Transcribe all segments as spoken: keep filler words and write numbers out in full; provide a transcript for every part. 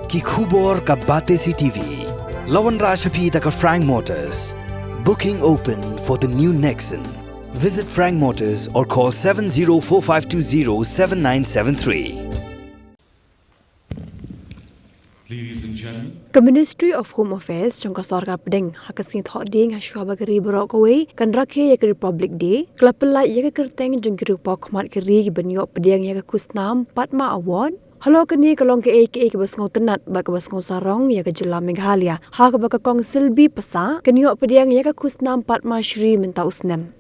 Ki khubor ka Batesi TV la wanrah sha phi da ka Frank Motors. Booking open for the new Nexon. Visit Frank Motors or call seven zero four five two zero seven nine seven three. Ladies and gentlemen. Ka Ministry of Home Affairs jong ka Sorkar Pdeng ha ka sngi Thohdieng ha shuwa ba ka ri baroh kawei kan rakhe ïa ka Republic Day, ka la pyllait ïa ka kyrteng jong ki riewpawkhmat ka ri kiban ïoh pdiang ïa ka khusnam Padma Award. Halor kane ka long kaei kaei kaba sngewtynnat bad kaba sngewsarong ïa ka jylla Meghalaya, ha kaba ka Kong Silby Passah kan ïoh pdiang ïa ka khusnam Padma Shri mynta u snem.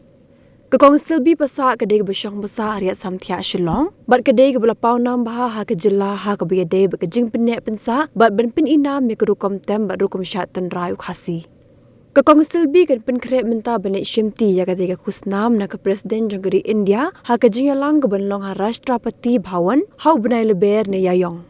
Ka Kong Silby Passah ka dei kaba shong basa ha Riat Samthiah Shillong bad ka dei kaba la pawnam bha ha ka jylla ha kaba ïadei bad ka jingpynneh pynsah bad ban pyni nam ïa ka rukom tem bad rukom shad tynrai u Khasi. Ka Kong Silby kan pynkhreh mynta ban leit shimti ïa katei ka khusnam na ka President jong ka ri India ha ka jingïalang kaban long ha Rashtrapati Bhawan ha u bnai Lber ne Ïaïong.